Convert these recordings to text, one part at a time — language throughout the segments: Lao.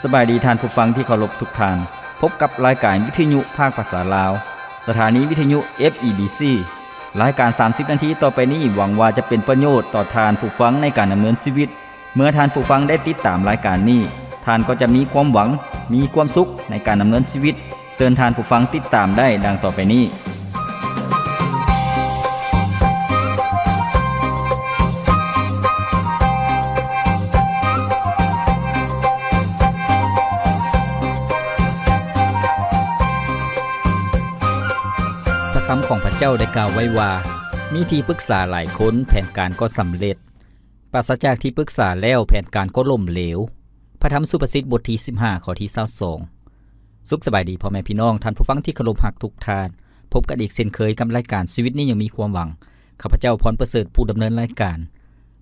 ສະບາຍດີທ່ານຜູ້ຟັງທີ່ເຄົາລົບທຸກທ່ານ. ພົບກັບລາຍການວິທະຍຸພາກພາສາລາວ, ສະຖານີວິທະຍຸ ເອັຟ ອີ ບີ ຊີ. ລາຍການສາມສິບນາທີຕໍ່ໄປນີ້ ຫວັງວ່າຈະເປັນປະໂຫຍດຕໍ່ທ່ານຜູ້ຟັງໃນການດຳເນີນຊີວິດ. ເມື່ອທ່ານຜູ້ຟັງໄດ້ຕິດຕາມລາຍການນີ້, ທ່ານກໍຈະມີຄວາມຫວັງ, ມີຄວາມສຸກໃນການດຳເນີນຊີວິດ. ເຊີນທ່ານຜູ້ຟັງຕິດຕາມໄດ້ດັ່ງຕໍ່ໄປນີ້. ພະຄຳຂອງພະເຈົ້າໄດ້ກ່າວໄວ້ວ່າ, ມີທີ່ປຶກສາຫຼາຍຄົນ, ແຜນການກໍສຳເລັດ. ປາສະຈາກທີ່ປຶກສາແລ້ວ, ແຜນການກໍລົ້ມເຫຼວ. ພະທຳສຸພາສິດ ບົດທີສິບຫ້າ ຂໍ້ທີຊາວສອງ. ສຸກສະບາຍດີພໍ່ແມ່ພີ່ນ້ອງ, ທ່ານຜູ້ຟັງທີ່ເຄົາລົບຮັກທຸກທ່ານ. ພົບກັນອີກເຊັ່ນເຄີຍກັບລາຍການຊີວິດນີ້ຍັງມີຄວາມຫວັງ. ຂ້າພະເຈົ້າ ພອນປະເສີດ ຜູ້ດຳເນີນລາຍການ.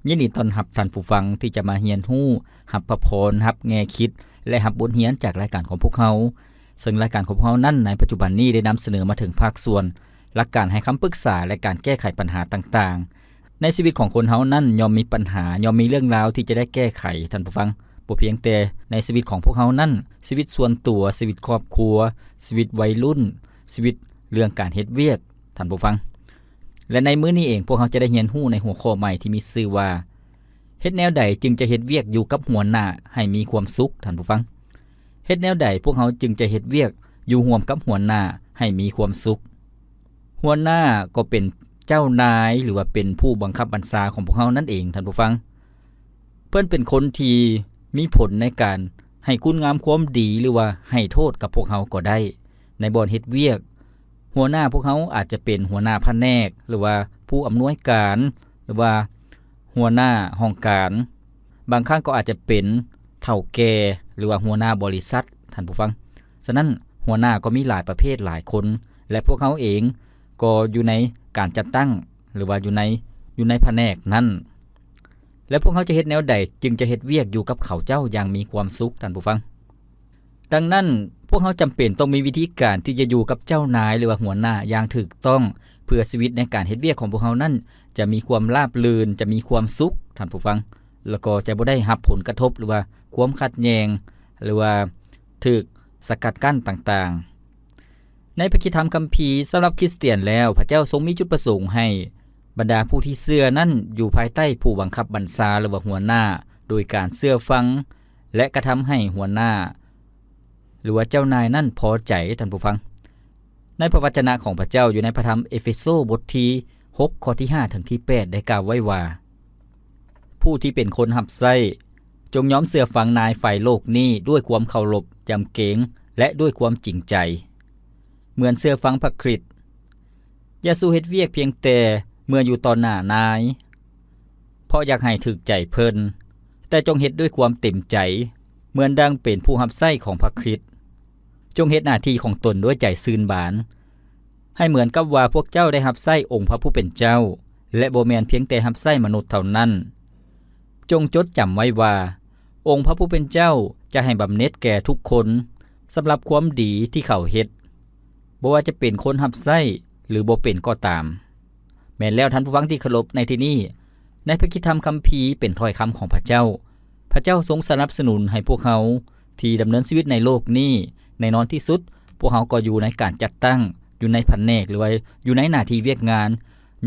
ຍິນດີຕ້ອນຮັບທ່ານຜູ້ຟັງທີ່ຈະມາຮຽນຮູ້, ຮັບພະພອນ, ຮັບແງ່ຄິດ ແລະ ຮັບບົດຮຽນຈາກລາຍການຂອງພວກເຮົາ. ເຊິ່ງລາຍການຂອງພວກເຮົານັ້ນ ໃນປັດຈຸບັນນີ້ໄດ້ນຳສະເໜີມາເຖິງພາກສ່ວນ ຫຼັກການໃຫ້ຄຳປຶກສາ ແລະ ການແກ້ໄຂບັນຫາຕ່າງໆ. ໃນຊີວິດຂອງຄົນເຮົານັ້ນຍ່ອມມີບັນຫາ, ຍ່ອມມີເລື່ອງລາວທີ່ຈະໄດ້ແກ້ໄຂ, ທ່ານຜູ້ຟັງ. ບໍ່ພຽງແຕ່ໃນຊີວິດຂອງພວກເຮົານັ້ນ, ຊີວິດສ່ວນຕົວ, ຊີວິດຄອບຄົວ, ຊີວິດໄວລຸ້ນ, ຊີວິດເລື່ອງການເຮັດວຽກ, ທ່ານຜູ້ຟັງ. ແລະ ໃນມື້ນີ້ເອງ, ພວກເຮົາຈະໄດ້ຮຽນຮູ້ໃນຫົວຂໍ້ໃໝ່ທີ່ມີຊື່ວ່າ, ເຮັດແນວໃດຈຶ່ງຈະເຮັດວຽກຢູ່ກັບຫົວໜ້າໃຫ້ມີຄວາມສຸກ, ທ່ານຜູ້ຟັງ? ເຮັດແນວໃດພວກເຮົາຈຶ່ງຈະເຮັດວຽກຢູ່ຮ່ວມກັບຫົວໜ້າໃຫ້ມີຄວາມສຸກ? ຫົວໜ້າກໍເປັນເຈົ້ານາຍ ຫຼືວ່າເປັນຜູ້ບັງຄັບບັນຊາຂອງພວກເຮົານັ້ນເອງ, ທ່ານຜູ້ຟັງ. ເພິ່ນເປັນຄົນທີ່ມີຜົນໃນການໃຫ້ຄຸນງາມຄວາມດີ ຫຼືວ່າໃຫ້ໂທດກັບພວກເຮົາກໍໄດ້. ໃນບ່ອນເຮັດວຽກ, ຫົວໜ້າພວກເຮົາອາດຈະເປັນຫົວໜ້າພະແນກ ຫຼືວ່າຜູ້ອຳນວຍການ ຫຼືວ່າຫົວໜ້າຫ້ອງການ, ບາງຄັ້ງກໍອາດຈະເປັນເຖົ້າແກ່ ຫຼືວ່າຫົວໜ້າບໍລິສັດ, ທ່ານຜູ້ຟັງ. ສະນັ້ນ, ຫົວໜ້າກໍມີຫຼາຍປະເພດ, ຫຼາຍຄົນ, ແລະ ພວກເຮົາເອງກໍຢູ່ໃນການຈັດຕັ້ງ ຫຼືວ່າຢູ່ໃນ, ຢູ່ໃນພະແນກນັ້ນ. ແລະ ພວກເຮົາຈະເຮັດແນວໃດຈຶ່ງຈະເຮັດວຽກຢູ່ກັບເຂົາເຈົ້າຢ່າງມີຄວາມສຸກ, ທ່ານຜູ້ຟັງ? ດັ່ງນັ້ນ, ພວກເຮົາຈຳເປັນຕ້ອງມີວິທີການທີ່ຈະຢູ່ກັບເຈົ້ານາຍ ຫຼືວ່າຫົວໜ້າຢ່າງຖືກຕ້ອງ, ເພື່ອຊີວິດໃນການເຮັດວຽກຂອງພວກເຮົານັ້ນຈະມີຄວາມລາບລື່ນ, ຈະມີຄວາມສຸກ, ທ່ານຜູ້ຟັງ, ແລ້ວກໍຈະບໍ່ໄດ້ຮັບຜົນກະທົບ ຫຼືວ່າຄວາມຂັດແຍ່ງ, ຫຼືວ່າຖືກສະກັດກັ້ນຕ່າງໆ. ໃນພະຄຣິສຕະທຳຄຳພີສຳລັບຄຣິສຕຽນແລ້ວ, ພະເຈົ້າຊົງມີຈຸດປະສົງໃຫ້ບັນດາຜູ້ທີ່ເຊື່ອນັ້ນຢູ່ພາຍໃຕ້ຜູ້ບັງຄັບບັນຊາ ຫຼືວ່າຫົວໜ້າ, ໂດຍການເຊື່ອຟັງ ແລະ ກະທຳໃຫ້ຫົວໜ້າ ຫຼືວ່າເຈົ້ານາຍນັ້ນພໍໃຈ, ທ່ານຜູ້ຟັງ. ໃນພະວັດຈະນະຂອງພະເຈົ້າ ຢູ່ໃນພະທຳເອເຟໂຊ ບົດທີຫົກ ຂໍ້ທີຫ້າ ເຖິງທີແປດ ໄດ້ກ່າວໄວ້ວ່າ, ຜູ້ທີ່ເປັນຄົນຮັບໃຊ້, ຈົ່ງຍອມເຊື່ອຟັງນາຍຝ່າຍໂລກນີ້ດ້ວຍຄວາມເຄົາລົບ, ຍຳເກງ ແລະ ດ້ວຍຄວາມຈິງໃຈ, ເໝືອນເຊື່ອຟັງພະຄຣິດ. ຢ່າສູ່ເຮັດວຽກພຽງແຕ່ເມື່ອຢູ່ຕໍ່ໜ້ານາຍ, ເພາະຢາກໃຫ້ຖືກໃຈເພິ່ນ, ແຕ່ຈົ່ງເຮັດດ້ວຍຄວາມເຕັມໃຈ, ເໝືອນດັ່ງເປັນຜູ້ຮັບໃຊ້ຂອງພະຄຣິດ. ຈົ່ງເຮັດໜ້າທີ່ຂອງຕົນດ້ວຍໃຈຊື່ນບານ, ໃຫ້ເໝືອນກັບວ່າພວກເຈົ້າໄດ້ຮັບໃຊ້ອົງພະຜູ້ເປັນເຈົ້າ, ແລະ ບໍ່ແມ່ນພຽງແຕ່ຮັບໃຊ້ມະນຸດເທົ່ານັ້ນ. ຈົ່ງຈົດຈຳໄວ້ວ່າ, ອົງພະຜູ້ເປັນເຈົ້າຈະໃຫ້ບຳເໜັດແກ່ທຸກຄົນ ສຳລັບຄວາມດີທີ່ເຂົາເຮັດ, ບໍ່ວ່າຈະເປັນຄົນຮັບໃຊ້ ຫຼື ບໍ່ເປັນກໍຕາມ. ແມ່ນແລ້ວທ່ານຜູ້ຟັງທີ່ເຄົາລົບ, ໃນທີ່ນີ້, ໃນພະຄຣິສຕະທຳຄຳພີເປັນຖ້ອຍຄຳຂອງພະເຈົ້າ. ພະເຈົ້າຊົງສະໜັບສະໜູນໃຫ້ພວກເຮົາທີ່ດຳເນີນຊີວິດໃນໂລກນີ້. ແນ່ນອນທີ່ສຸດ, ພວກເຮົາກໍຢູ່ໃນການຈັດຕັ້ງ, ຢູ່ໃນພະແນກ ຫຼືວ່າຢູ່ໃນໜ້າທີ່ວຽກງານ,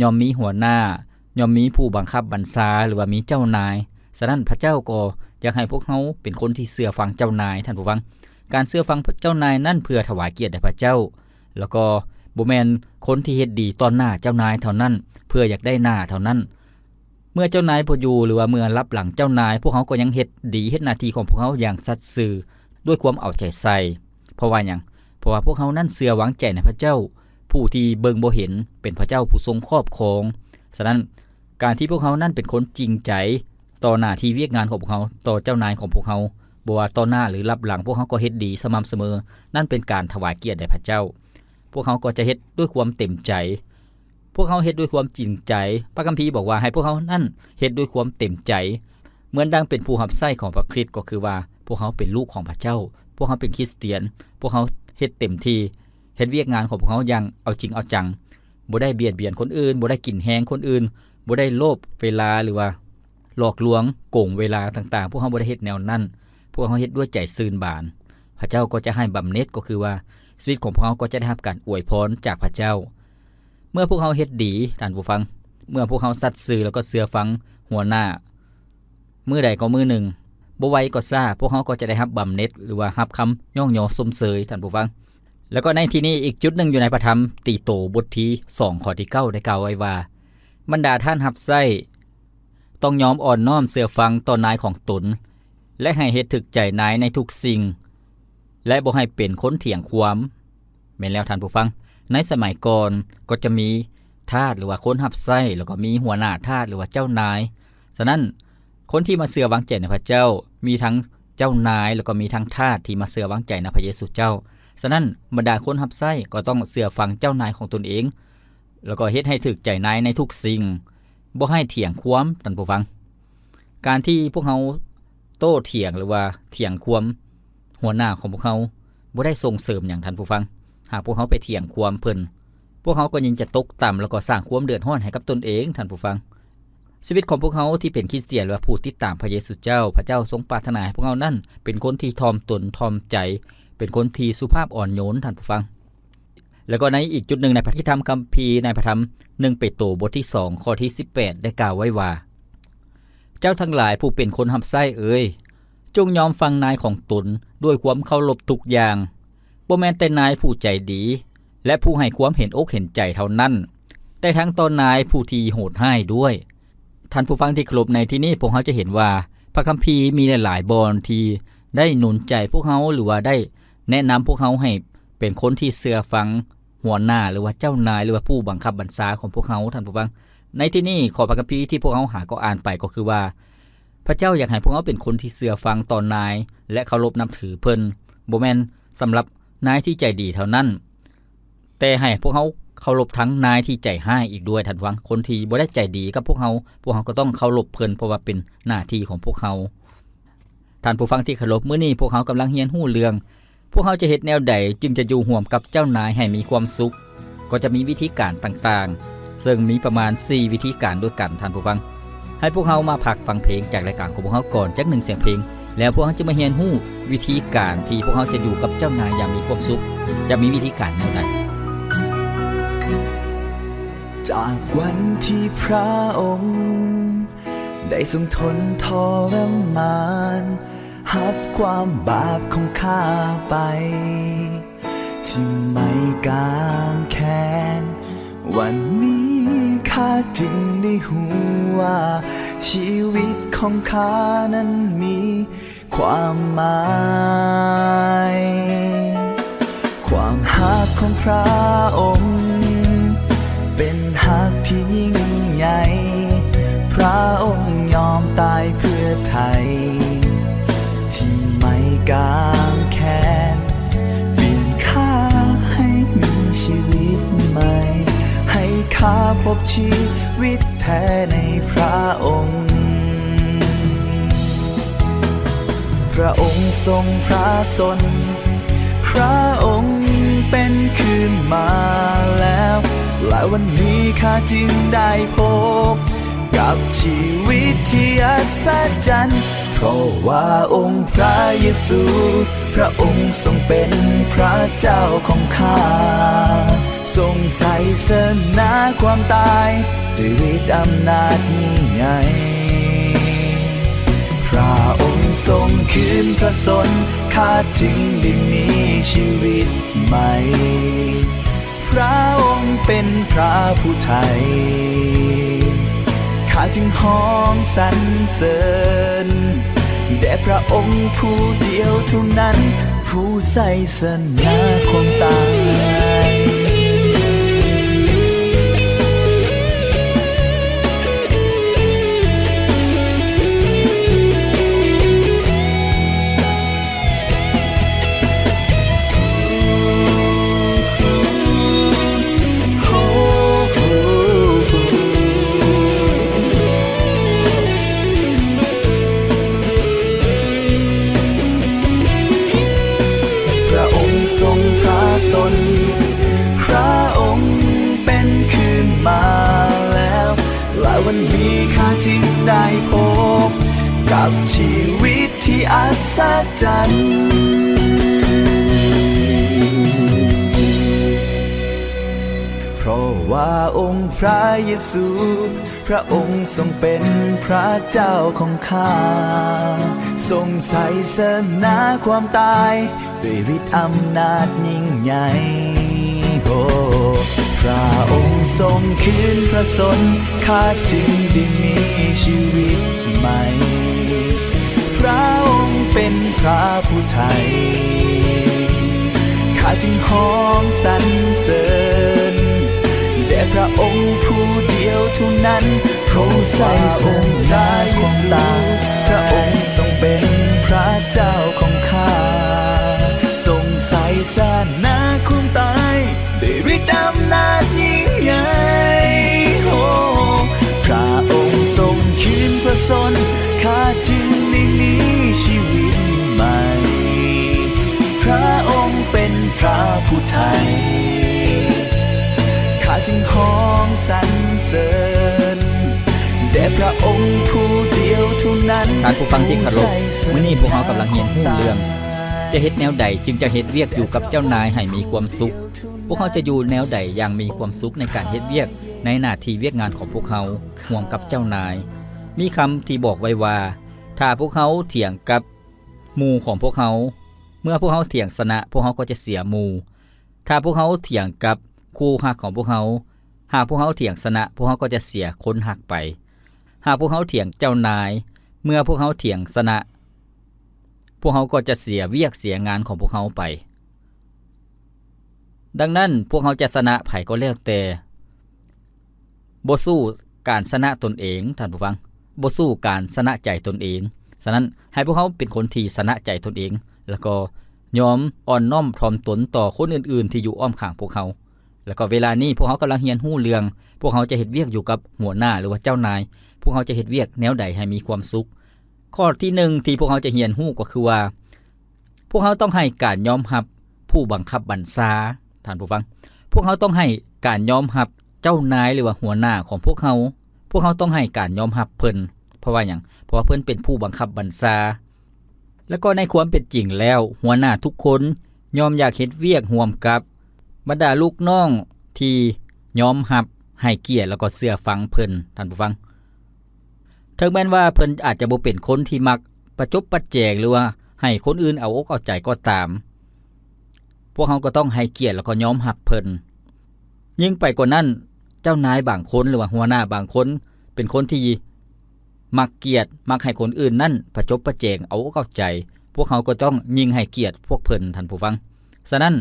ຍ່ອມມີຫົວໜ້າ, ຍ່ອມມີຜູ້ບັງຄັບບັນຊາ ຫຼືວ່າມີເຈົ້ານາຍ. ສະນັ້ນ, ພະເຈົ້າກໍຢາກໃຫ້ພວກເຮົາເປັນຄົນທີ່ເຊື່ອຟັງເຈົ້ານາຍ, ທ່ານຜູ້ຟັງ. ການເຊື່ອຟັງເຈົ້ານາຍນັ້ນເພື່ອຖວາຍກຽດແດ່ພະເຈົ້າ, ແລ້ວກໍບໍ່ແມ່ນຄົນທີ່ເຮັດດີຕໍ່ໜ້າເຈົ້ານາຍເທົ່ານັ້ນ, ເພື່ອຢາກໄດ້ໜ້າເທົ່ານັ້ນ. ເມື່ອເຈົ້ານາຍບໍ່ຢູ່ ຫຼືວ່າເມື່ອລັບຫຼັງເຈົ້ານາຍ, ພວກເຮົາກໍຍັງເຮັດດີ, ເຮັດໜ້າທີ່ຂອງພວກເຮົາຢ່າງສັດຊື່, ດ້ວຍຄວາມເອົາໃຈໃສ່. ເພາະວ່າຫຍັງ? ເພາະວ່າພວກເຮົານັ້ນເຊື່ອວາງໃຈໃນພະເຈົ້າ, ຜູ້ທີ່ເບິ່ງບໍ່ເຫັນ, ເປັນພະເຈົ້າຜູ້ຊົງຄອບຄອງ. ສະນັ້ນ, ການທີ່ພວກເຮົານັ້ນເປັນຄົນຈິງໃຈຕໍ່ໜ້າທີ່ວຽກງານຂອງພວກເຮົາ, ຕໍ່ເຈົ້ານາຍຂອງພວກເຮົາ, ບໍ່ວ່າຕໍ່ໜ້າ ຫຼື ລັບຫຼັງ, ພວກເຮົາກໍເຮັດດີສະໝ່ຳສະເໝີ. ນັ້ນເປັນການຖວາຍກຽດແດ່ພະເຈົ້າ. ພວກເຮົາກໍຈະເຮັດດ້ວຍຄວາມເຕັມໃຈ. ພວກເຮົາເຮັດດ້ວຍຄວາມຈິງໃຈ. ພະຄຳພີບອກວ່າໃຫ້ພວກເຮົານັ້ນເຮັດດ້ວຍຄວາມເຕັມໃຈ, ເໝືອນດັ່ງເປັນຜູ້ຮັບໃຊ້ຂອງພະຄຣິດ, ກໍຄືວ່າພວກເຮົາເປັນລູກຂອງພະເຈົ້າ, ພວກເຮົາເປັນຄຣິສຕຽນ, ພວກເຮົາເຮັດເຕັມທີ່, ເຮັດວຽກງານຂອງພວກເຮົາຢ່າງເອົາຈິງເອົາຈັງ, ບໍ່ໄດ້ບຽດບຽນຄົນອື່ນ, ບໍ່ໄດ້ກິນແຮງຄົນອື່ນ, ບໍ່ໄດ້ໂລບເວລາ ຫຼືວ່າ ຫຼອກລວງໂກງເວລາຕ່າງໆ, ພວກເຮົາບໍ່ໄດ້ເຮັດແນວນັ້ນ. ພ ພວກເຮົາເຮັດດ້ວຍໃຈຊື່ນບານ, ພະເຈົ້າກໍຈະໃຫ້ບຳເໜັດ, ກໍຄືວ່າຊີວິດຂອງພວກເຮົາກໍຈະໄດ້ຮັບການອວຍພອນຈາກພະເຈົ້າ. ເມື່ອພວກເຮົາເຮັດດີ, ທ່ານຜູ້ຟັງ, ເມື່ອພວກເຮົາສັດຊື່ ແລ້ວກໍເຊື່ອຟັງຫົວໜ້າ, ມື້ໃດກໍມື້ໜຶ່ງ, ບໍ່ໄວກໍຊ້າ, ພວກເຮົາກໍຈະໄດ້ຮັບບຳເໜັດ ຫຼືວ່າຮັບຄຳຍ້ອງຍໍຊົມເຊີຍ, ທ່ານຜູ້ຟັງ. ແລ້ວກໍໃນທີ່ນີ້ອີກຈຸດໜຶ່ງຢູ່ໃນພະທຳຕີໂຕບົດທີສອງ ຂໍ້ທີເກົ້າ ໄດ້ກ່າວໄວ້ວ່າ, ບັນດາທ່ານຮັບໃຊ້ ຕ້ອງຍອມອ່ອນນ້ອມເຊື່ອຟັງຕໍ່ນາຍຂອງຕົນ ແລະ ໃຫ້ເຮັດຖືກໃຈນາຍໃນທຸກສິ່ງ ແລະ ບໍ່ໃຫ້ເປັນຄົນຖຽງຄວາມ. ແມ່ນແລ້ວທ່ານຜູ້ຟັງ, ໃນສະໄໝກ່ອນກໍຈະມີທາດ ຫຼືວ່າຄົນຮັບໃຊ້, ແລ້ວກໍມີຫົວໜ້າທາດ ຫຼືວ່າເຈົ້ານາຍ. ສະນັ້ນ, ຄົນທີ່ມາເຊື່ອວາງໃຈໃນພະເຈົ້າ ມີທັງເຈົ້ານາຍ ແລ້ວກໍມີທັງທາດທີ່ມາເຊື່ອວາງໃຈໃນພະເຢຊູເຈົ້າ. ສະນັ້ນ, ບັນດາຄົນຮັບໃຊ້ກໍຕ້ອງເຊື່ອຟັງເຈົ້ານາຍຂອງຕົນເອງ ແລ້ວກໍເຮັດໃຫ້ຖືກໃຈນາຍໃນທຸກສິ່ງ, ບໍ່ໃຫ້ຖຽງຄວາມ, ທ່ານຜູ້ຟັງ. ການທີ່ພວກເຮົາໂຕ້ຖຽງ ຫຼືວ່າຖຽງຄວາມຫົວໜ້າຂອງພວກເຮົາ ບໍ່ໄດ້ສົ່ງເສີມຫຍັງ, ທ່ານຜູ້ຟັງ. ຫາກພວກເຮົາໄປຖຽງຄວາມເພິ່ນ, ພວກເຮົາກໍຍິ່ງຈະຕົກຕ່ຳ ແລ້ວກໍສ້າງຄວາມເດືອດຮ້ອນໃຫ້ກັບຕົນເອງ, ທ່ານຜູ້ຟັງ. ຊີວິດຂອງພວກເຮົາທີ່ເປັນຄຣິສຕຽນ ຫຼືວ່າຜູ້ຕິດຕາມພະເຢຊູເຈົ້າ, ພະເຈົ້າຊົງປາດຖະໜາໃຫ້ພວກເຮົານັ້ນເປັນຄົນທີ່ຖ່ອມຕົນຖ່ອມໃຈ, ເປັນຄົນທີ່ສຸພາບອ່ອນໂຍນ, ທ່ານຜູ້ຟັງ. ແລ້ວກໍໃນອີກຈຸດໜຶ່ງໃນພະ ທີ່ທຳຄຳພີໃນພະທຳໜຶ່ງເປໂຕ ບົດທີສອງ ຂໍ້ທີສິບແປດ ໄດ້ກ່າວໄວ້ວ່າ, ເຈົ້າທັງຫຼາຍຜູ້ເປັນຄົນຮັບໃຊ້ເອີຍ, ຈົ່ງຍອມຟັງນາຍຂອງຕົນດ້ວຍຄວາມເຄົາລົບທຸກຢ່າງ, ບໍ່ແມ່ນແຕ່ນາຍຜູ້ໃຈດີ ແລະ ຜູ້ໃຫ້ຄວາມເຫັນອົກເຫັນໃຈເທົ່ານັ້ນ, ແຕ່ທັງຕໍ່ນາຍຜູ້ທີ່ໂຫດຮ້າຍດ້ວຍ. ທ່ານຜູ້ຟັງທີ່ເຄົາລົບ, ໃນທີ່ນີ້ພວກເຮົາຈະເຫັນວ່າ ພະຄຳພີມີຫຼາຍໆບ່ອນທີ່ໄດ້ໜູນໃຈພວກເຮົາ ຫຼືວ່າໄດ້ແນະນຳພວກເຮົາໃຫ້ເປັນຄົນທີ່ເຊື່ອຟັງຫົວໜ້າ ຫຼືວ່າເຈົ້ານາຍ ຫຼືວ່າຜູ້ບັງຄັບບັນຊາຂອງພວກເຮົາ, ທ່ານຜູ້ຟັງ. ໃນທີ່ນີ້ ຂໍ້ພະຄຳພີທີ່ພວກເຮົາຫາກໍອ່ານໄປກໍຄືວ່າ ພະເຈົ້າຢາກໃຫ້ພວກເຮົາເປັນຄົນທີ່ເຊື່ອຟັງຕໍ່ນາຍ ແລະ ເຄົາລົບນັບຖືເພິ່ນ, ບໍ່ແມ່ນສຳລັບນາຍທີ່ໃຈດີເທົ່ານັ້ນ, ແຕ່ໃຫ້ພວກເຮົາເຄົາລົບທັງນາຍທີ່ໃຈຮ້າຍອີກດ້ວຍ, ທ່ານຜູ້ຟັງ. ຄົນທີ່ບໍ່ໄດ້ໃຈດີກັບພວກເຮົາ, ພວກເຮົາກໍຕ້ອງເຄົາລົບເພິ່ນ, ເພາະວ່າເປັນໜ້າທີ່ຂອງພວກເຮົາ. ທ່ານຜູ້ຟັງທີ່ເຄົາລົບ, ມື້ນີ້ພວກເຮົາກຳລັງຮຽນຮູ້ເລື່ອງ ພວກເຮົາຈະເຮັດແນວໃດຈຶ່ງຈະຢູ່ຮ່ວມກັບເຈົ້ານາຍໃຫ້ມີຄວາມສຸກ? ກໍຈະມີວິທີການຕ່າງໆ, ເຊິ່ງມີປະມານສີ່ວິທີການດ້ວຍກັນ, ທ່ານຜູ້ຟັງ. ໃຫ້ພວກເຮົາມາພັກຟັງເພງຈາກລາຍການຂອງພວກເຮົາກ່ອນຈັກໜຶ່ງສຽງເພງ, ແລ້ວພວກເຮົາຈະມາຮຽນຮູ້ວິທີການທີ່ພວກເຮົາຈະຢູ່ກັບເຈົ້ານາຍຢ່າງມີຄວາມສຸກ, ຈະມີວິທີການແນວໃດ? ຈາກວັນທີ່ພຣະອົງໄດ້ຊົງທົນທໍລະມານ, ຮັບຄວາມບາບຂອງຂ້າໄປ ທີ່ໄມ້ກາງແຂນ. ວັນນີ້ຂ້າຈຶ່ງໄດ້ຮູ້ວ່າ ຊີວິດຂອງຂ້ານັ້ນມີຄວາມໝາຍ. ຄວາມຮັກຂອງພຣະອົງ ເປັນຮັກທີ່ຍິ່ງໃຫຍ່, ພຣະອົງຍອມຕາຍເພື່ອໄຖ່ ທີ່ໄມ້ກາງແຂນ, ປ່ຽນຂ້າໃຫ້ມີຊີວິດໃໝ່, ໃຫ້ຂ້າພົບຊີວິດແທ້ໃນພຣະອົງ. ພຣະອົງຊົງພຣະຊົນ, ພຣະອົງເປັນຄືນມາແລ້ວ, ແລະ ວັນນີ້ຂ້າຈຶ່ງໄດ້ພົບກັບຊີວິດທີ່ອັດສະຈັນ, ເພາະວ່າອົງພຣະເຢຊູ, ພຣະອົງຊົງເປັນພຣະເຈົ້າຂອງຂ້າ, ຊົງໄຊຊະນະຄວາມຕາຍ ດ້ວຍລິດອຳນາດຍິ່ງໃຫຍ່. ພຣະອົງຊົງຄືນພຣະຊົນ, ຂ້າຈຶ່ງໄດ້ມີຊີວິດໃໝ່. ພຣະອົງເປັນພຣະຜູ້ໄຖ່, ຂ້າຈຶ່ງຮ້ອງສັນເສີນແດ່ພຣະອົງຜູ້ດຽວເທົ່ານັ້ນ, ຜູ້ໄຊຊະນະຄວາມຕາຍ. ພຣະອົງຊົງພຣະຊົນ, ພຣະອົງເປັນຄືນມາແລ້ວ, ແລະ ວັນນີ້ຂ້າຈຶ່ງໄດ້ພົບກັບຊີວິດທີ່ ອັດສະຈັນ ເພາະວ່າອົງພຣະເຢຊູ ພຣະອົງຊົງເປັນພຣະເຈົ້າຂອງຂ້າ, ຊົງໄຊຊະນະຄວາມຕາຍ ດ້ວຍລິດອຳນາດຍິ່ງໃຫຍ່ ໂອ້ ພຣະອົງຊົງຄືນພຣະຊົນ ຂ້າຈຶ່ງໄດ້ມີຊີວິດໃໝ່ ພຣະອົງເປັນພຣະຜູ້ໄຖ່ ຂ້າຈຶ່ງຮ້ອງສັນເສີນ ແດ່ພຣະອົງຜູ້ດຽວເທົ່ານັ້ນ ຜູ້ໄຊຊະນະຄວາມຕາຍ ພຣະອົງຊົງເປັນພຣະເຈົ້າຂອງຂ້າ ຊົງໄຊຊະນະຄວາມຕາຍ ດ້ວຍລິດອຳນາດຍິ່ງໃຫຍ່ ໂອ້ ພຣະອົງຊົງຄືນພຣະຊົນ ຂ້າຈຶ່ງໄດ້ມີຊີວິດໃໝ່ ພຣະອົງເປັນພຣະຜູ້ໄຖ່ ຂ້າຈຶ່ງຮ້ອງສັນເສີນ ແດ່ພຣະອົງຜູ້ດຽວເທົ່ານັ້ນ ທ່ານຜູ້ຟັງທີ່ເຄົາລົບ, ມື້ນີ້ພວກເຮົາກຳລັງຮຽນຮູ້ເລື່ອງ ຈະເຮັດແນວໃດຈຶ່ງຈະເຮັດວຽກຢູ່ກັບເຈົ້ານາຍໃຫ້ມີຄວາມສຸກ? ພວກເຮົາຈະຢູ່ແນວໃດຢ່າງມີຄວາມສຸກໃນການເຮັດວຽກໃນໜ້າທີ່ວຽກງານຂອງພວກເຮົາຮ່ວມກັບເຈົ້ານາຍ? ມີຄຳທີ່ບອກໄວ້ວ່າ ຖ້າພວກເຮົາຖຽງກັບ ໝູ່ຂອງພວກເຮົາ, ເມື່ອພວກເຮົາຖຽງຊະນະ, ພວກເຮົາກໍຈະເສຍໝູ່. ຖ້າພວກເຮົາຖຽງກັບຄູ່ຮັກຂອງພວກເຮົາ, ຫາກພວກເຮົາຖຽງຊະນະ, ພວກເຮົາກໍຈະເສຍຄົນຮັກໄປ. ຫາກພວກເຮົາຖຽງເຈົ້ານາຍ, ເມື່ອພວກເຮົາຖຽງຊະນະ, ພວກເຮົາກໍຈະເສຍວຽກເສຍງານຂອງພວກເຮົາໄປ. ດັ່ງນັ້ນ, ພວກເຮົາຈະຊະນະໃຜກໍແລ້ວແຕ່, ບໍ່ສູ້ການຊະນະຕົນເອງ, ທ່ານຜູ້ຟັງ, ບໍ່ສູ້ການຊະນະໃຈຕົນເອງ. ສະນັ້ນ, ໃຫ້ພວກເຮົາເປັນຄົນທີ່ຊະນະໃຈຕົນເອງ, ແລ້ວກໍຍອມອ່ອນນ້ອມຖ່ອມຕົນຕໍ່ຄົນອື່ນໆທີ່ຢູ່ອ້ອມຂ້າງພວກເຮົາ. ແລ້ວກໍເວລານີ້ພວກເຮົາກຳລັງຮຽນຮູ້ເລື່ອງ ພວກເຮົາຈະເຮັດວຽກຢູ່ກັບຫົວໜ້າ ຫຼືວ່າເຈົ້ານາຍ, ພວກເຮົາຈະເຮັດວຽກແນວໃດໃຫ້ມີຄວາມສຸກ. ຂໍ້ທີໜຶ່ງທີ່ພວກເຮົາຈະຮຽນຮູ້ກໍຄືວ່າ ພວກເຮົາຕ້ອງໃຫ້ການຍອມຮັບຜູ້ບັງຄັບບັນຊາ, ທ່ານຜູ້ຟັງ. ພວກເຮົາຕ້ອງໃຫ້ການຍອມຮັບເຈົ້ານາຍ ຫຼືວ່າຫົວໜ້າຂອງພວກເຮົາ. ພວກເຮົາຕ້ອງໃຫ້ການຍອມຮັບເພິ່ນ. ເພາະວ່າຫຍັງ? ເພາະວ່າເພິ່ນເປັນຜູ້ບັງຄັບບັນຊາ. ແລ້ວກໍໃນຄວາມເປັນຈິງແລ້ວ, ຫົວໜ້າທຸກຄົນຍ່ອມຢາກເຮັດວຽກຮ່ວມກັບບັນດາລູກນ້ອງທີ່ຍອມຮັບ, ໃຫ້ກຽດ ແລ້ວກໍເຊື່ອຟັງເພິ່ນ, ທ່ານຜູ້ຟັງ. ເຖິງແມ່ນວ່າເພິ່ນອາດຈະບໍ່ເປັນຄົນທີ່ມັກປະຈົບປະແຈງ ຫຼືວ່າໃຫ້ຄົນອື່ນເອົາອົກເອົາໃຈກໍຕາມ, ພວກເຮົາກໍຕ້ອງໃຫ້ກຽດ ແລ້ວກໍຍອມຮັບເພິ່ນ. ຍິ່ງໄປກວ່ານັ້ນ, ເຈົ້ານາຍບາງຄົນ ຫຼືວ່າຫົວໜ້າບາງຄົນ ເປັນຄົນທີ່ມັກກຽດ, ມັກໃຫ້ຄົນອື່ນນັ້ນປະຈົບປະແຈງ ເອົາອົກເອົາໃຈ, ພວກເຮົາກໍຕ້ອງຍິ່ງໃຫ້ກຽດພວກເພິ່ນ, ທ່ານຜູ້ຟັງ. ສະນັ້ນ,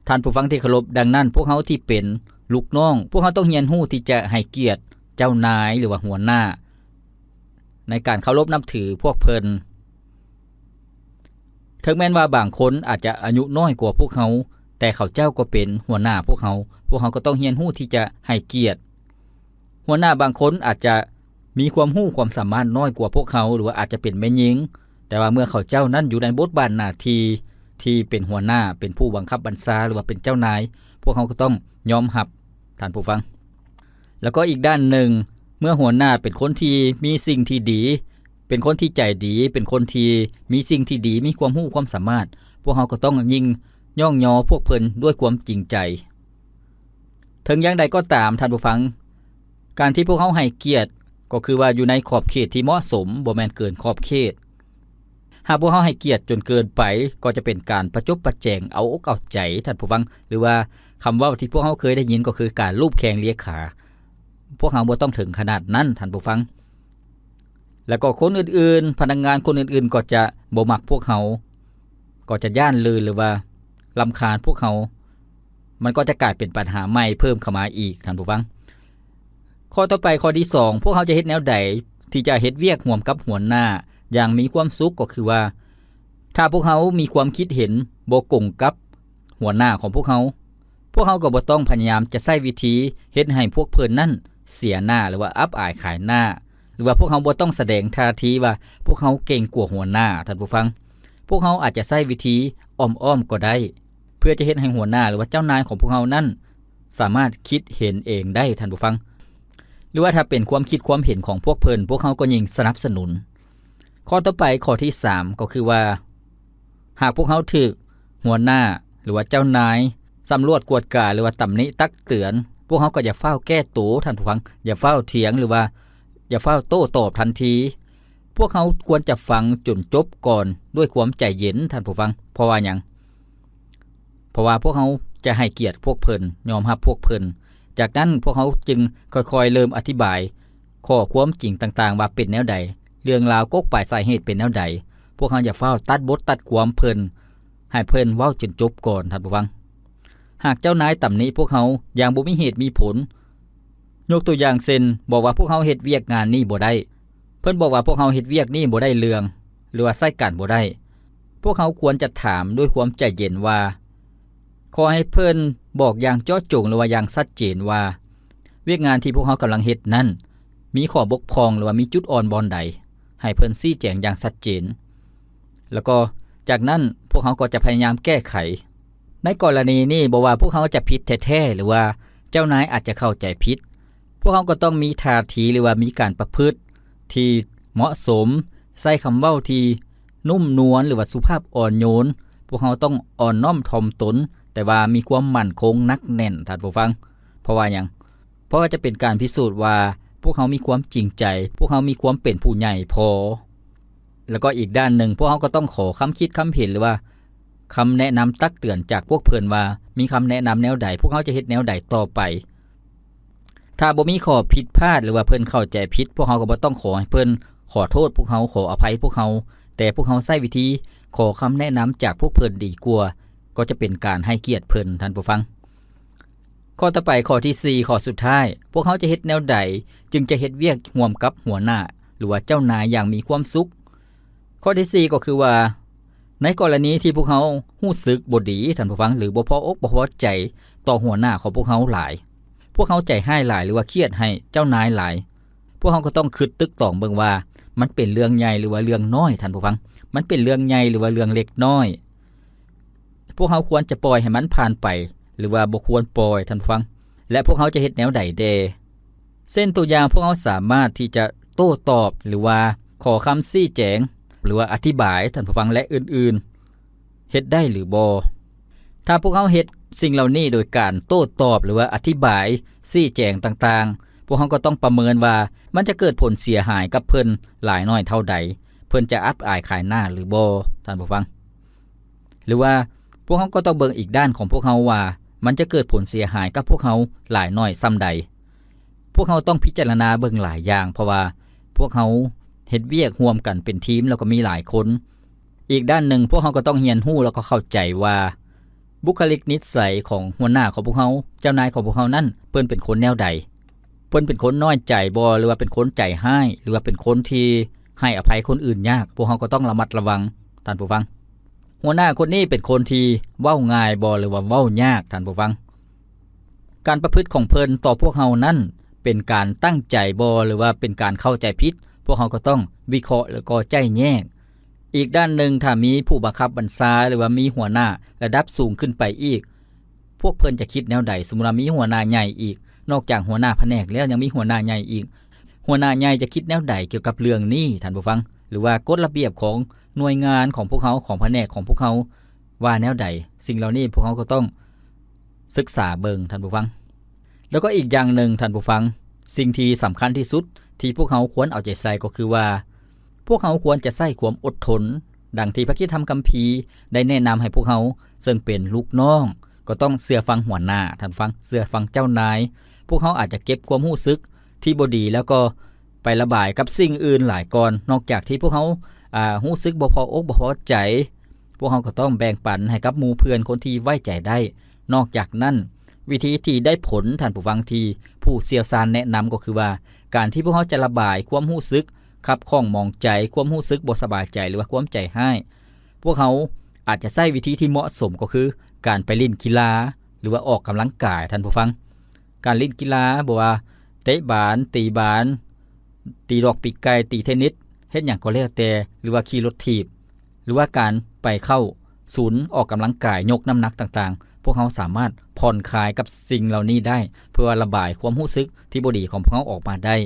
ທ່ານຜູ້ຟັງທີ່ເຄົາລົບ, ດັ່ງນັ້ນ, ພວກເຮົາທີ່ເປັນລູກນ້ອງ, ພວກເຮົາຕ້ອງຮຽນຮູ້ທີ່ຈະໃຫ້ກຽດເຈົ້ານາຍ ຫຼືວ່າຫົວໜ້າ ໃນການເຄົາລົບນັບຖືພວກເພິ່ນ. ເຖິງແມ່ນວ່າບາງຄົນອາດຈະອາຍຸນ້ອຍກວ່າພວກເຮົາ, ແຕ່ເຂົາເຈົ້າກໍເປັນຫົວໜ້າພວກເຮົາ, ພວກເຮົາກໍຕ້ອງຮຽນຮູ້ທີ່ຈະໃຫ້ກຽດ. ຫົວໜ້າບາງຄົນອາດຈະ ມີຄວາມຮູ້ຄວາມສາມາດນ້ອຍກວ່າພວກເຮົາ ຫຼືວ່າອາດຈະເປັນແມ່ຍິງ, ແຕ່ວ່າເມື່ອເຂົາເຈົ້ານັ້ນຢູ່ໃນບົດບາດໜ້າທີ່ ທີ່ເປັນຫົວໜ້າ, ເປັນຜູ້ບັງຄັບບັນຊາ ຫຼືວ່າເປັນເຈົ້ານາຍ, ພວກເຮົາກໍຕ້ອງຍອມຮັບ, ທ່ານຜູ້ຟັງ. ແລ້ວກໍອີກດ້ານໜຶ່ງ, ເມື່ອຫົວໜ້າເປັນຄົນທີ່ມີສິ່ງທີ່ດີ, ເປັນຄົນທີ່ໃຈດີ, ເປັນຄົນທີ່ມີສິ່ງທີ່ດີ, ມີຄວາມຮູ້ຄວາມສາມາດ, ພວກເຮົາກໍຕ້ອງຍິ່ງຍ້ອງຍໍພວກເພິ່ນດ້ວຍຄວາມຈິງໃຈ. ເຖິງຢ່າງໃດກໍຕາມ, ທ່ານຜູ້ຟັງ, ການທີ່ພວກເຮົາໃຫ້ກຽດກໍຄືວ່າຢູ່ໃນຂອບເຂດທີ່ເໝາະສົມ, ບໍ່ແມ່ນເກີນຂອບເຂດ. ຫາກພວກເຮົາໃຫ້ກຽດຈົນເກີນໄປ, ກໍຈະເປັນການປະຈົບປະແຈງເອົາອົກເອົາໃຈ, ທ່ານຜູ້ຟັງ, ຫຼືວ່າຄຳເວົ້າທີ່ພວກເຮົາເຄີຍໄດ້ຍິນກໍຄືການລູບແຂ້ງເລຍຂາ. ພວກເຮົາບໍ່ຕ້ອງເຖິງຂະໜາດນັ້ນ, ທ່ານຜູ້ຟັງ. ແລ້ວກໍຄົນອື່ນໆ, ພະນັກງານຄົນອື່ນໆ ກໍຈະບໍ່ມັກພວກເຮົາ, ກໍຈະຢ້ານເລີຍ ຫຼືວ່າລຳຄານພວກເຮົາ, ມັນກໍຈະກາຍເປັນບັນຫາໃໝ່ເພີ່ມເຂົ້າມາອີກ, ທ່ານຜູ້ຟັງ. ຂໍ້ຕໍ່ໄປ, ຂໍ້ທີສອງ, ພວກເຮົາຈະເຮັດແນວໃດທີ່ຈະເຮັດວຽກຮ່ວມກັບຫົວໜ້າຢ່າງມີຄວາມສຸກ? ກໍຄືວ່າ ຖ້າພວກເຮົາມີຄວາມຄິດເຫັນບໍ່ກົງກັບຫົວໜ້າຂອງພວກເຮົາ, ພວກເຮົາກໍບໍ່ຕ້ອງພະຍາຍາມຈະໃຊ້ວິທີເຮັດໃຫ້ພວກເພິ່ນນັ້ນເສຍໜ້າ ຫຼືວ່າອັບອາຍຂາຍໜ້າ, ຫຼືວ່າພວກເຮົາບໍ່ຕ້ອງສະແດງທ່າທີວ່າພວກເຮົາເກັ່ງກວ່າຫົວໜ້າ, ທ່ານຜູ້ຟັງ. ພວກເຮົາອາດຈະໃຊ້ວິທີອ້ອມໆກໍໄດ້, ເພື່ອຈະເຮັດໃຫ້ຫົວໜ້າ ຫຼືວ່າເຈົ້ານາຍຂອງພວກເຮົານັ້ນສາມາດຄິດເຫັນເອງໄດ້, ທ່ານຜູ້ຟັງ. ຫຼືວ່າຖ້າເປັນຄວາມຄິດຄວາມເຫັນຂອງພວກເພິ່ນ, ພວກເຮົາກໍຍິ່ງສະໜັບສະໜູນ. ຂໍ້ຕໍ່ໄປ ຂໍ້ທີສາມ ກໍຄືວ່າ ຫາກພວກເຮົາຖືກຫົວໜ້າ ຫຼືວ່າເຈົ້ານາຍສຳຫຼວດກວດກາ ຫຼືວ່າຕຳໜິຕັກເຕືອນ, ພວກເຮົາກໍຢ່າຟ້າວແກ້ໂຕ, ທ່ານຜູ້ຟັງ, ຢ່າຟ້າວຖຽງ ຫຼືວ່າຢ່າຟ້າວໂຕ້ຕອບທັນທີ. ພວກເຮົາຄວນຈະຟັງຈົນຈົບກ່ອນດ້ວຍຄວາມໃຈເຢັນ, ທ່ານຜູ້ຟັງ. ເພາະວ່າຫຍັງ? ເພາະວ່າພວກເຮົາຈະໃຫ້ກຽດພວກເພິ່ນ, ຍອມຮັບພວກເພິ່ນ. ຈາກນັ້ນພວກເຮົາຈຶ່ງຄ່ອຍໆເລີ່ມອະທິບາຍຂໍ້ຄວາມຈິງຕ່າງໆວ່າເປັນແນວໃດ, ເລື່ອງລາວກົກປາຍສາເຫດເປັນແນວໃດ. ພວກເຮົາຢ່າຟ້າວຕັດບົດຕັດຄວາມເພິ່ນ, ໃຫ້ເພິ່ນເວົ້າຈົນຈົບກ່ອນ, ທ່ານຜູ້ຟັງ. ຫາກເຈົ້ານາຍຕຳໜິພວກເຮົາຢ່າງບໍ່ມີເຫດມີຜົນ, ຍົກຕົວຢ່າງເຊັ່ນ ບອກວ່າພວກເຮົາເຮັດວຽກງານນີ້ບໍ່ໄດ້, ເພິ່ນບອກວ່າພວກເຮົາເຮັດວຽກນີ້ບໍ່ໄດ້ເລື່ອງ ຫຼືວ່າໃຊ້ການບໍ່ໄດ້, ພວກເຮົາຄວນຈະຖາມດ້ວຍຄວາມໃຈເຢັນວ່າ ຂໍໃຫ້ເພິ່ນບອກຢ່າງເຈາະຈົງ ຫຼືວ່າຢ່າງຊັດເຈນວ່າ ວຽກງານທີ່ພວກເຮົາກຳລັງເຮັດນັ້ນ ມີຂໍ້ບົກຜ່ອງ ຫຼືວ່າມີຈຸດອ່ອນບ່ອນໃດ, ໃຫ້ເພິ່ນຊີ້ແຈງຢ່າງຊັດເຈນ. ແລ້ວກໍຈາກນັ້ນພວກເຮົາກໍຈະພະຍາຍາມແກ້ໄຂ. ໃນກໍລະນີນີ້ ບໍ່ວ່າພວກເຮົາຈະຜິດແທ້ໆ ຫຼືວ່າເຈົ້ານາຍອາດຈະເຂົ້າໃຈຜິດ, ພວກເຮົາກໍຕ້ອງມີທ່າທີ ຫຼືວ່າມີການປະພຶດທີ່ເໝາະສົມ, ໃຊ້ຄຳເວົ້າທີ່ນຸ້ມນວນ ຫຼືວ່າສຸພາບອ່ອນໂຍນ. ພວກເຮົາຕ້ອງອ່ອນນ້ອມຖ່ອມຕົນ, ແຕ່ວ່າມີຄວາມໝັ້ນຄົງໜັກແໜ້ນ, ທ່ານຜູ້ຟັງ. ເພາະວ່າຫຍັງ? ເພາະວ່າຈະເປັນການພິສູດວ່າພວກເຮົາມີຄວາມຈິງໃຈ, ພວກເຮົາມີຄວາມເປັນຜູ້ໃຫຍ່ພໍ. ແລ້ວກໍອີກດ້ານໜຶ່ງ, ພວກເຮົາກໍຕ້ອງຂໍຄຳຄິດຄຳເຫັນ ຫຼືວ່າຄຳແນະນຳຕັກເຕືອນຈາກພວກເພິ່ນວ່າ ມີຄຳແນະນຳແນວໃດ, ພວກເຮົາຈະເຮັດແນວໃດຕໍ່ໄປ. ຖ້າບໍ່ມີຂໍ້ຜິດພາດ ຫຼືວ່າເພິ່ນເຂົ້າໃຈຜິດ, ພວກເຮົາກໍບໍ່ຕ້ອງຂໍໃຫ້ເພິ່ນຂໍໂທດພວກເຮົາ, ຂໍອະໄພພວກເຮົາ, ແຕ່ພວກເຮົາໃຊ້ວິທີຂໍຄຳແນະນຳຈາກພວກເພິ່ນດີກວ່າ, ກໍຈະເປັນການໃຫ້ກຽດເພິ່ນ, ທ່ານຜູ້ຟັງ. ຂໍ້ຕໍ່ໄປ, ຂໍ້ທີສີ່ ຂໍ້ສຸດທ້າຍ, ພວກເຮົາຈະເຮັດແນວໃດຈຶ່ງຈະເຮັດວຽກຮ່ວມກັບຫົວໜ້າ ຫຼືວ່າເຈົ້ານາຍຢ່າງມີຄວາມສຸກ? ຂໍ້ທີສີ່ ກໍຄືວ່າ ໃນກໍລະນີທີ່ພວກເຮົາຮູ້ສຶກບໍ່ດີ, ທ່ານຜູ້ຟັງ, ຫຼື ບໍ່ພໍອົກບໍ່ພໍໃຈຕໍ່ຫົວໜ້າຂອງພວກເຮົາຫຼາຍ, ພວກເຮົາໃຈຮ້າຍຫຼາຍ ຫຼືວ່າຄຽດໃຫ້ເຈົ້ານາຍຫຼາຍ, ພວກເຮົາກໍຕ້ອງຄິດຕຶກຕອງເບິ່ງວ່າ ມັນເປັນເລື່ອງໃຫຍ່ ຫຼືວ່າເລື່ອງນ້ອຍ, ທ່ານຜູ້ຟັງ, ມັນເປັນເລື່ອງໃຫຍ່ ຫຼືວ່າເລື່ອງເລັກນ້ອຍ. ພວກເຮົາຄວນຈະປ່ອຍໃຫ້ມັນຜ່ານໄປ ຫຼືວ່າບໍ່ຄວນປ່ອຍ, ທ່ານຜູ້ຟັງ, ແລະ ພວກເຮົາຈະເຮັດແນວໃດແດ່? ເຊັ່ນຕົວຢ່າງ, ພວກເຮົາສາມາດທີ່ຈະໂຕ້ຕອບ ຫຼືວ່າຂໍຄຳຊີ້ແຈງ ຫຼືວ່າອະທິບາຍ, ທ່ານຜູ້ຟັງ, ແລະ ອື່ນໆ ເຮັດໄດ້ຫຼືບໍ່? ຖ້າພວກເຮົາເຮັດສິ່ງເຫຼົ່ານີ້ໂດຍການໂຕ້ຕອບ ຫຼືວ່າອະທິບາຍ, ຊີ້ແຈງຕ່າງໆ, ພວກເຮົາກໍຕ້ອງປະເມີນວ່າມັນຈະເກີດຜົນເສຍຫາຍກັບເພິ່ນຫຼາຍໜ້ອຍເທົ່າໃດ, ເພິ່ນຈະອັບອາຍຂາຍໜ້າຫຼືບໍ່, ທ່ານຜູ້ຟັງ? ຫຼືວ່າພວກເຮົາກໍຕ້ອງເບິ່ງອີກດ້ານຂອງພວກເຮົາວ່າ ມັນຈະເກີດຜົນເສຍຫາຍກັບພວກເຮົາຫຼາຍໜ້ອຍສ່ຳໃດ. ພວກເຮົາຕ້ອງພິຈາລະນາເບິ່ງຫຼາຍຢ່າງ, ເພາະວ່າພວກເຮົາເຮັດວຽກຮ່ວມກັນເປັນທີມ ແລ້ວກໍມີຫຼາຍຄົນ. ອີກດ້ານໜຶ່ງ, ພວກເຮົາກໍຕ້ອງຮຽນຮູ້ ແລ້ວກໍເຂົ້າໃຈວ່າ ບຸກຄະລິກນິດໄສຂອງຫົວໜ້າຂອງພວກເຮົາ, ເຈົ້ານາຍຂອງພວກເຮົານັ້ນ, ເພິ່ນເປັນຄົນແນວໃດ? ເພິ່ນເປັນຄົນນ້ອຍໃຈບໍ່ ຫຼືວ່າເປັນຄົນໃຈຮ້າຍ ຫຼືວ່າເປັນຄົນທີ່ໃຫ້ອະໄພຄົນອື່ນຍາກ? ພວກເຮົາກໍຕ້ອງລະມັດລະວັງ, ທ່ານຜູ້ຟັງ. ຫົວໜ້າຄົນນີ້ເປັນຄົນທີ່ເວົ້າງ່າຍບໍ່ ຫຼືວ່າເວົ້າຍາກ, ທ່ານຜູ້ຟັງ? ການປະພຶດຂອງເພິ່ນຕໍ່ພວກເຮົານັ້ນເປັນການຕັ້ງໃຈບໍ່ ຫຼືວ່າເປັນການເຂົ້າໃຈຜິດ? ພວກເຮົາກໍຕ້ອງວິເຄາະ ແລ້ວກໍໄຈ້ແຍກ. ອີກດ້ານໜຶ່ງ, ຖ້າມີຜູ້ບັງຄັບບັນຊາ ຫຼືວ່າມີຫົວໜ້າລະດັບສູງຂຶ້ນໄປອີກ, ພວກເພິ່ນຈະຄິດແນວໃດ? ສົມມຸດວ່າມີຫົວໜ້າໃຫຍ່ອີກ, ນອກຈາກຫົວໜ້າພະແນກແລ້ວ ຍັງມີຫົວໜ້າໃຫຍ່ອີກ, ຫົວໜ້າໃຫຍ່ຈະຄິດແນວໃດກ່ຽວກັບເລື່ອງນີ້, ທ່ານຜູ້ຟັງ? ຫຼືວ່າກົດລະບຽບຂອງໜ່ວຍງານຂອງພວກເຮົາ, ຂອງພະແນກຂອງພວກເຮົາ ວ່າແນວໃດ? ສິ່ງເຫຼົ່ານີ້ພວກເຮົາກໍຕ້ອງສຶກສາເບິ່ງ, ທ່ານຜູ້ຟັງ. ແລ້ວກໍອີກຢ່າງໜຶ່ງ, ທ່ານຜູ້ຟັງ, ສິ່ງທີ່ສຳຄັນທີ່ສຸດທີ່ພວກເຮົາຄວນເອົາໃຈໃສ່ກໍຄືວ່າ ພວກເຮົາຄວນຈະໃຊ້ຄວາມອົດທົນ, ດັ່ງທີ່ພະຄຣິສຕະທຳຄຳພີໄດ້ແນະນຳໃຫ້ພວກເຮົາ, ເຊິ່ງເປັນລູກນ້ອງ, ກໍຕ້ອງເຊື່ອຟັງຫົວໜ້າ, ທ່ານຜູ້ຟັງ, ເຊື່ອຟັງເຈົ້ານາຍ. ພວກເຮົາອາດຈະເກັບຄວາມຮູ້ສຶກທີ່ບໍ່ດີ ແລ້ວກໍໄປລະບາຍກັບສິ່ງອື່ນຫຼາຍກ່ອນ. ນອກຈາກທີ່ພວກເຮົາ, ອາ, ຮູ້ສຶກບໍ່ພໍອົກບໍ່ພໍໃຈ, ພວກເຮົາກໍຕ້ອງແບ່ງປັນໃຫ້ກັບໝູ່ເພື່ອນຄົນທີ່ໄວ້ໃຈໄດ້. ນອກຈາກນັ້ນ, ວິທີທີ່ໄດ້ຜົນ, ທ່ານຜູ້ຟັງ, ທີ່ຜູ້ຊ່ຽວຊານແນະນຳກໍຄືວ່າ ການທີ່ພວກເຮົາຈະລະບາຍຄວາມຮູ້ສຶກຂັດຂ້ອງໝອງໃຈ, ຄວາມຮູ້ສຶກບໍ່ສະບາຍໃຈ ຫຼືວ່າຄວາມໃຈຮ້າຍ, ພວກເຮົາອາດຈະໃຊ້ວິທີທີ່ເໝາະສົມ, ກໍຄືການໄປຫຼິ້ນກິລາ ຫຼືວ່າອອກກຳລັງກາຍ, ທ່ານຜູ້ຟັງ. ການຫຼິ້ນກິລາ, ບໍ່ວ່າເຕະບານ, ຕີບານ, ຕີດອກປີກໄກ່, ຕີເທນນິດ, ເຮັດຫຍັງກໍແລ້ວແຕ່, ຫຼືວ່າຂີ່ລົດຖີບ, ຫຼືວ່າການໄປເຂົ້າສູນອອກກຳລັງກາຍ, ຍົກນ້ຳໜັກຕ່າງໆ, ພວກເຮົາສາມາດຜ່ອນຄາຍກັບສິ່ງເຫຼົ່ານີ້ໄດ້ ເພື່ອລະບາຍຄວາມຮູ້ສຶກທີ່ບໍ່ດີຂອງພວກເຮົາອອກມາໄດ້.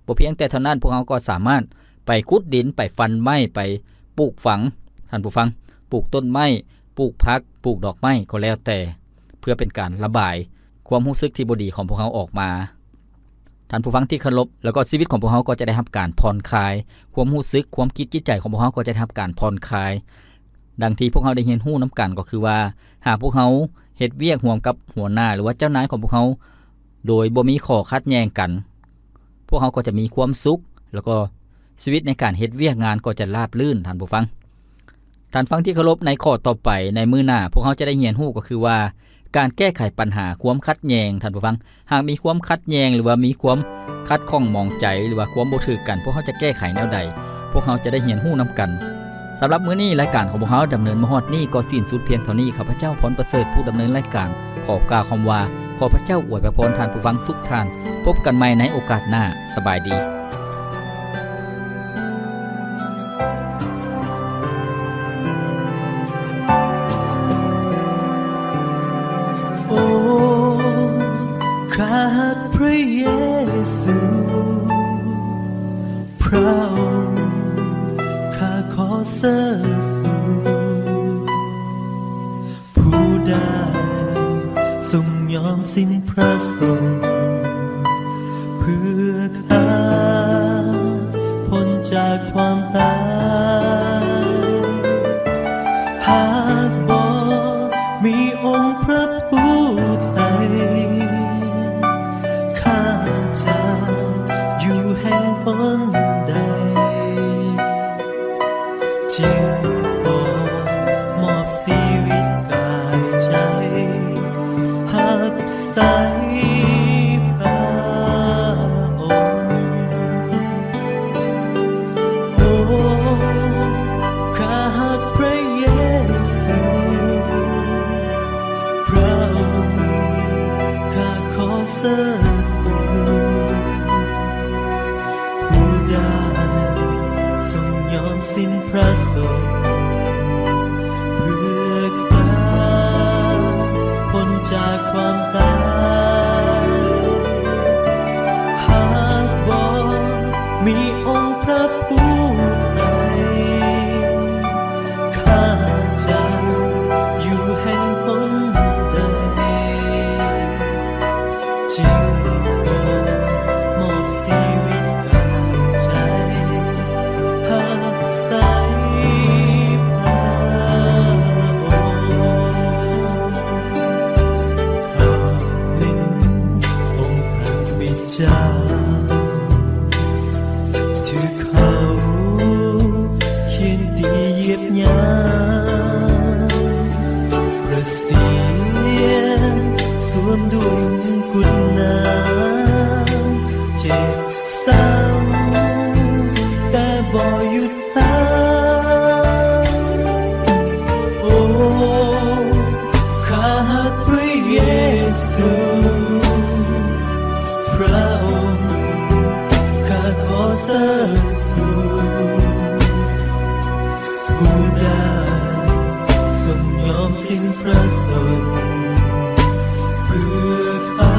ບໍ່ພຽງແຕ່ເທົ່ານັ້ນ, ພວກເຮົາກໍສາມາດ ໄປຂຸດດິນ, ໄປຟັນໄມ້, ໄປປູກຝັງ, ທ່ານຜູ້ຟັງ, ປູກຕົ້ນໄມ້, ປູກຜັກ, ປູກດອກໄມ້ກໍແລ້ວແຕ່ ເພື່ອເປັນການລະບາຍຄວາມຮູ້ສຶກທີ່ບໍ່ດີຂອງພວກເຮົາອອກມາ. ທ່ານຜູ້ຟັງທີ່ເຄົາລົບ, ແລ້ວກໍຊີວິດຂອງພວກເຮົາກໍຈະໄດ້ຮັບການຜ່ອນຄາຍ, ຄວາມຮູ້ສຶກ, ຄວາມຄິດຈິດໃຈຂອງພວກເຮົາກໍຈະໄດ້ຮັບການຜ່ອນຄາຍ. ດັ່ງທີ່ພວກເຮົາໄດ້ຮຽນຮູ້ນຳກັນກໍຄືວ່າ ຫາກພວກເຮົາເຮັດວຽກຮ່ວມກັບຫົວໜ້າ ຫຼືວ່າເຈົ້ານາຍຂອງພວກເຮົາ ໂດຍບໍ່ມີຂໍ້ຂັດແຍ່ງກັນ, ພວກເຮົາກໍຈະມີຄວາມສຸກ ແລ້ວກໍຊີວິດໃນການເຮັດວຽກງານກໍຈະລາບລື່ນ, ທ່ານຜູ້ຟັງ. ທ່ານຟັງທີ່ເຄົາລົບ, ໃນຂໍ້ຕໍ່ໄປໃນມື້ໜ້າ ພວກເຮົາຈະໄດ້ຮຽນຮູ້ກໍຄືວ່າ ການແກ້ໄຂບັນຫາຄວາມຂັດແຍ່ງ, ທ່ານຜູ້ຟັງ, ຫາກມີຄວາມຂັດແຍ່ງ ຫຼືວ່າມີຄວາມຂັດຂ້ອງໝອງໃຈ ຫຼືວ່າຄວາມບໍ່ຖືກກັນ, ພວກເຮົາຈະແກ້ໄຂແນວໃດ? ພວກເຮົາຈະໄດ້ຮຽນຮູ້ນຳກັນ. ສຳລັບມື້ນີ້ ລາຍການຂອງພວກເຮົາດຳເນີນມາຮອດນີ້ກໍສິ້ນສຸດພຽງເທົ່ານີ້. ຂ້າພະເຈົ້າ ພອນປະເສີດ ຜູ້ດຳເນີນລາຍການ ຂໍກ່າວຄຳວ່າ ຂໍພະເຈົ້າອວຍພະພອນທ່ານຜູ້ຟັງທຸກທ່ານ. ພົບກັນໃໝ່ໃນໂອກາດໜ້າ. ສະບາຍດີ. ໂອ້ ຂ້າຮັກພຣະເຢຊູ ພຣະອົງ ຂ້າຂໍເສີດສູງ ຜູ້ໃດຊົງຍອມສິ້ນພຣະສົງ ເພື່ອຂ້າພົ້ນຈາກຄວາມຕາຍ. ຫາກບໍ່ມີອົງພຣະຜູ້ໄຖ່ ຂ້າຈະຢູ່ແຫ່ງຫົນໃດ? ຈຶ່ງຂໍມອບຊີວິດກາຍໃຈ ຮັບໃຊ້ພຣະອົງ. ໂອ້ ຂ້າຮັກພຣະເຢຊູ ພຣະອົງ ຂ້າຂໍເສີດສູງ ຜູ້ໃດຊົງຍອມສິ້ນພຣະສົງ ເພື່ອຂ້າພົ້ນຈາກຄວາມຕາຍ. ຫາກບໍ່ມີອົງພຣະຜູ້ໄຖ່ ຂ້າຈະຢູ່ແຫ່ງຫົນໃດ? ຈຶ່ງຂໍມອບຊີວິດກາຍໃຈ ຮັບໃຊ້ພຣະອົງ. ຂ້າເຫັນອົງພຣະ ເຈົ້າ ຖືກເຂົາຄຽນຕີຢຽບຫຍ້ຳ ປະສຽນສວມດ້ວຍມຸງກຸດນ້ຳ ເຈັບຊ້ຳແຕ່ບໍ່ຢຸດ ໂອ້ ຂ້າຮັກພຣະເຢຊູ ພຣະອົງ ຂ້າຂໍເສີດສູງ ຜູ້ໃດຊົງຍອມສິ້ນພຣະສົງ ເພື່ອຂ້າ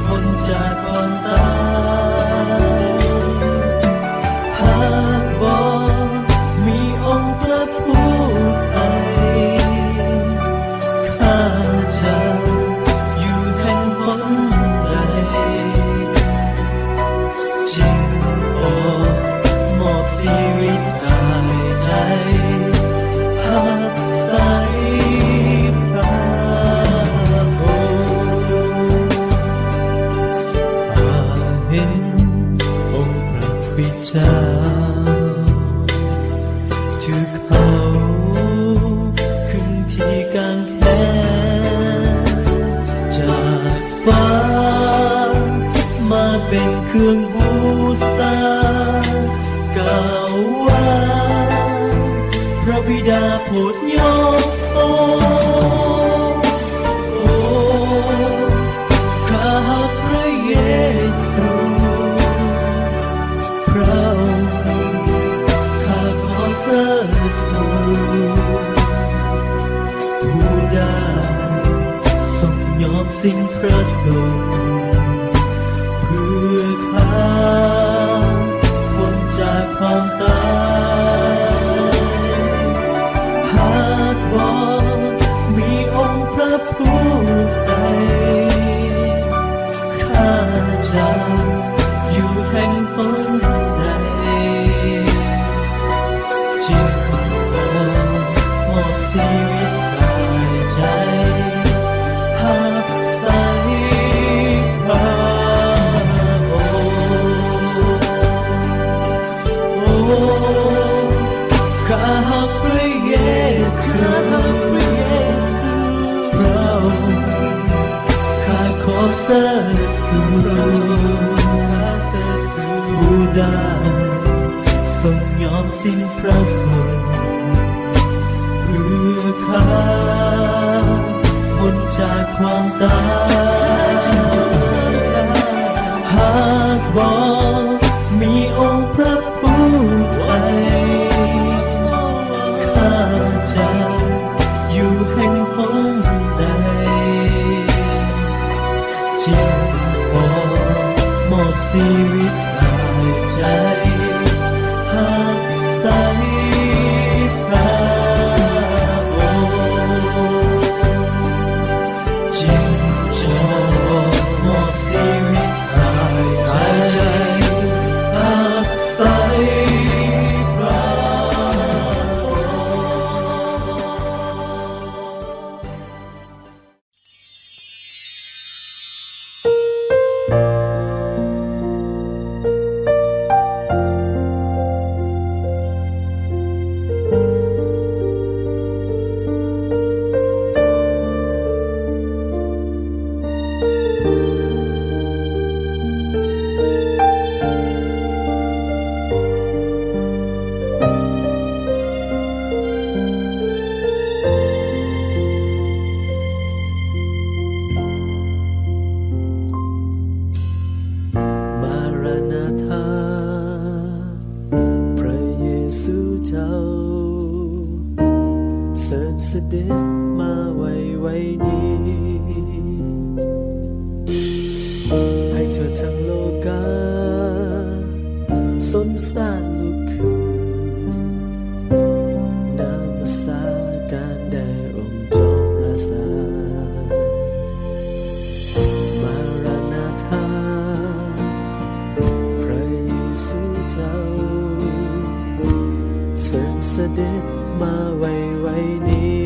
ພົ້ນຈາກຄວາມຕາຍ. ຫາກບໍ່ມີອົງພຣະຜູ້ໄຖ່ ຂ້າຈະຢູ່ແຫ່ງຫົນໃດ? ຈຶ່ງຂໍມອບຊີວິດກາຍໃຈ ຮັບໃຊ້ພຣະອົງ. ຂ້າເຫັນອົງພຣະຄຣິດເຈົ້າ ຖືກເຂົາຂຶງທີ່ກາງແຂນ ຈາກຟ້າມາເປັນເຄື່ອງບູຊາ ກ່າວວ່າ ພຣະບິດາໂປດຍົກໂທ. ໂອ້ ຂ້າຮັກພຣະເຢຊູ ພຣະອົງ ຂ້າຂໍເສີດສູງ ຜູ້ໃດຊົງຍອມສິ້ນພຣະສົງ ເພື່ອຂ້າພົ້ ສິ້ນພຣະສົງ ເພື່ອຂ້າ ພົ້ນຈາກຄວາມຕາຍ. ຫາກບໍ່ມີອົງພຣະຜູ້ໄຖ່ ຂ້າຈະຢູ່ແຫ່ງຫົນໃດ? ຈຶ່ງຂໍມອບຊີວິດ ໃຈຮັກໃສ່ພຣະອົງ. ຈຶ່ງຂໍມອບຊີວິດ ໃຈຮັກໃສ່ພຣະອົງ. ມາຣານາທາ ພຣະເຢຊູເຈົ້າ ເຊີນສະເດັດມາໄວໆນີ້. ໃຫ້ທົ່ວທັງໂລກາ ຊົນຊາດລຸກຂຶ້ນ ນະມັດສະການແດ່ອົງຈອມລາຊາ. ມາຣານາທາ ພຣະເຢຊູເຈົ້າ ເຊີນສະເດັດມາໄວໆນີ້.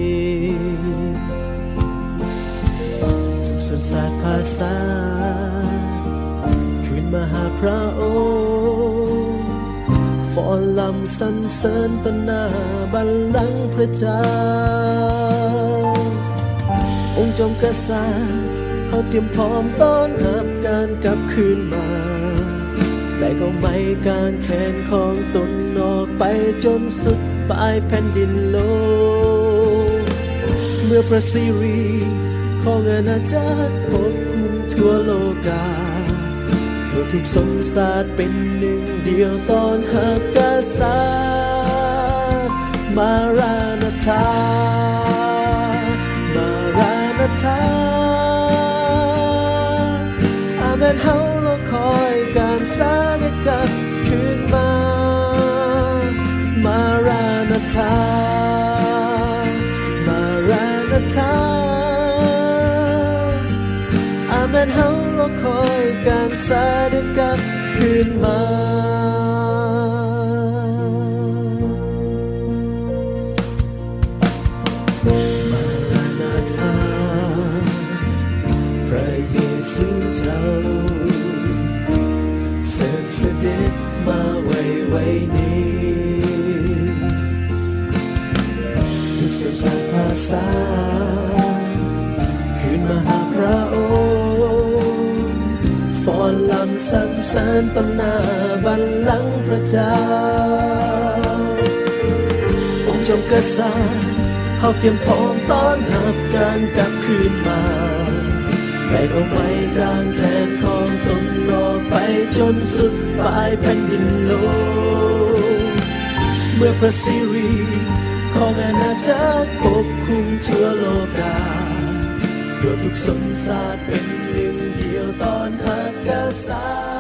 ທຸກຊົນຊາດພາສາ ຄືນມາຫາພຣະອົງ ຟ້ອນລຳສັນເສີນຕໍ່ໜ້າບັນລັງພຣະເຈົ້າ. ອົງຈອມກະສັດ ເຮົາຕຽມພ້ອມຕ້ອນຮັບການກັບຄືນມາ ແບກເອົາໄມ້ກາງແຂນຂອງຕົນອອກໄປຈົນສຸດປາຍແຜ່ນດິນໂລກ. ເມື່ອພຣະສິລິຂອງອານາຈັກປົກຄຸມທົ່ວໂລກາ ທົ່ວທຸກຊົນຊາດເປັນໜຶ່ງດຽວຕ້ອນຮັບກະສັດ. ມາຣານາທາ ມາຣານາທາ ອາເມນ ເຮົາລໍຄອຍການສະເດັດກັບຄືນມາ. ມາຣານາທາ ມາຣານາທາ ອາເມນ ເຮົາລໍຄອຍການສະເດັດກັບຄືນມາ. ມາຣານາທາ ພຣະເຢຊູເຈົ້າ ເຊີນສະເດັດມາໄວໆນີ້. ທຸກຊົນຊາດພາສາ ຄືນມາຫາພຣະອົງ ຟ້ອນລຳສັນເສີນຕໍ່ໜ້າບັນລັງພຣະເຈົ້າ. ອົງຈອມກະສັດ ເຮົາຕຽມພ້ອມຕ້ອນຮັບການກັບຄືນມາ ແບກເອົາໄມ້ກາງແຂນຂອງຕົນອອກໄປຈົນສຸດປາຍແຜ່ນດິນໂລກ. ເມື່ອພຣະສິລິຂອງອານາຈັກປົກຄຸມທົ່ວໂລກາ ທົ່ວທຸກຊົນຊາດເປັນໜຶ່ງດຽວຕ້ອນຮັບກະສັດ.